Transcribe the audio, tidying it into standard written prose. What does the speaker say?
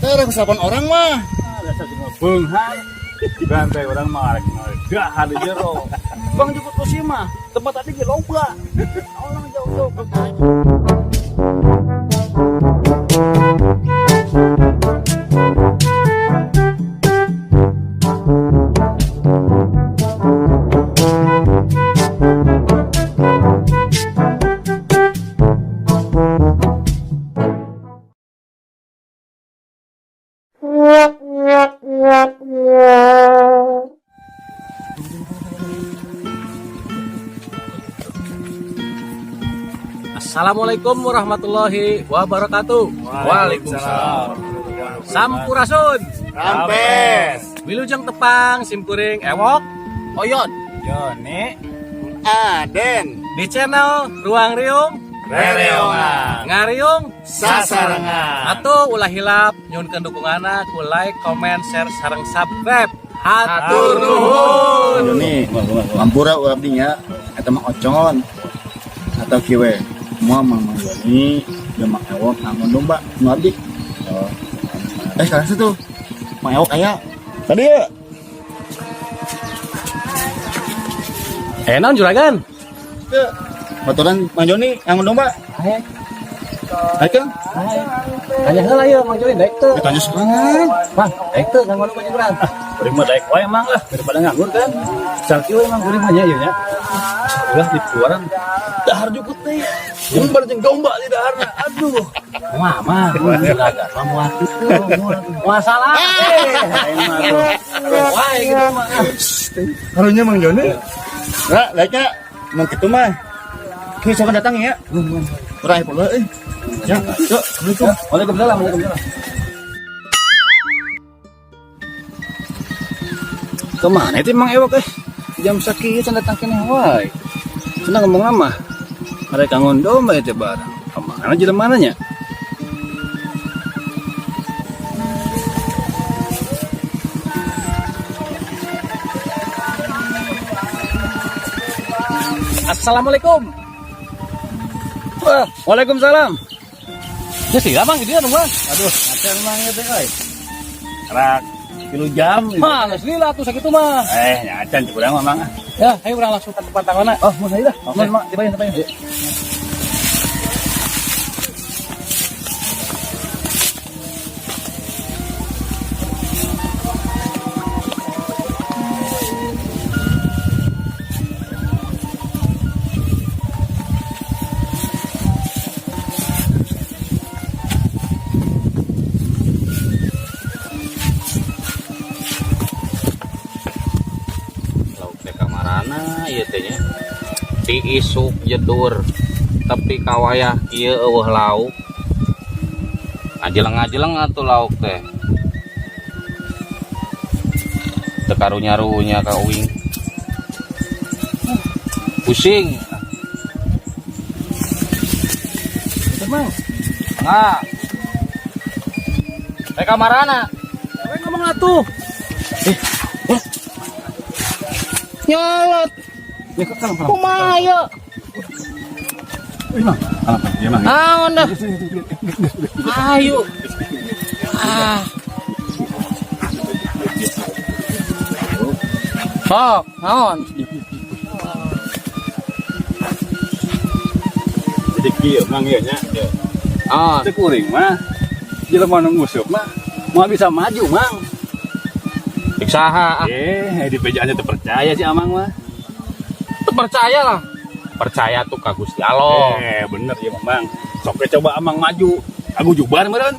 Teh rek 8 orang mah. Biasa cuma beunghar. Gantai orang mah rek dahar di jero. Bang jemput ku si mah. Tempat tadi ge loba. Orang jauh-jauh. Assalamualaikum warahmatullahi wabarakatuh. Waalaikumsalam. Sampurasun. Rampes. Wilujeng tepang simkuring Ewok Oyon Yoni Aden. di channel Ruang Riung Rereongan. Ngariung Sasarengan. atau ulah hilap nyuhunkeun dukunganna ku like, comment, share, sareng subscribe. Hatur nuhun. Joni, ampura abdi nya eta mah ocon atau kiwe. Moal Mang Joni jeung Mang Ewok ngangon domba nu abdi. Oh. Sekarang situ. Mang Ewok aya. Tadi ya. Naon juragan? Teu. Baturan Mang Joni ngangon domba. Ayo, Ayo Kang. tanya heula ieu Mang Joni daek teu? Ditanya sekarang. Mang, daek teu ngangon domba juragan? Kuring mah daek wae emang lah daripada nganggur kan. Sakieu emang kuring mah nya ieu nya. Ulah di keluaran dahar jukut teh. Jember jeung domba di daharna. Aduh. Wah, mah, juragan mah moal kitu. Moal salah. Aing mah aduh. Wah, gitu mah. Karunya Mang Joni. Nah, like-nya mau kitu mah. Ki sok datang ya. Urang aya perlu euy. Ya, yuk, Assalamualaikum. Waalaikumsalam, waalaikumsalam. Kemana itu Mang Ewok eh? Jam sakieu can datang keneh wae. Cenah ngomong mah. Mereka ngangon domba itu barang. Kemana jelema nya? Assalamualaikum. Wah, waalaikumsalam. Ya sih, Bang, dia nungguan. Aduh, acan mang ieu teh euy. Rak 3 jam. Mah, geus lila tuh sakitu mah. Eh, nya acan cek urang mah mang. ah. Ya, ayo urang langsung ke tempat tanggana. Oh, mun hayu lah. Mun mak dibayar dibayar. Lauk teh kamarana ieu teh nya diisuk jedur tapi kawayah kieu eueuh lauk ngajeleng-ngajeleng atuh lauk teh teu karunya-runya ka uing pusing. Mang. Nah, teh kamarana Kowe ngomong atuh. Nyolot Ya kok kalem kalem. kumaha ieu? Ih, Mang. Kalem kalem. Ya, Mang. Naon dah, ayo ah sok naon. Jadi kieu Mang ieu nya. Ah, Cek kuring mah jelema nu nguseup mah moal bisa maju, Mang. Cek saha ah? Eh, di PJA teu percaya si Amang mah. Teu percaya lah. Percaya tuh ka Gusti Allah. Eh, bener ya, Mang. Sok we coba Amang maju. Aku jubar meureun.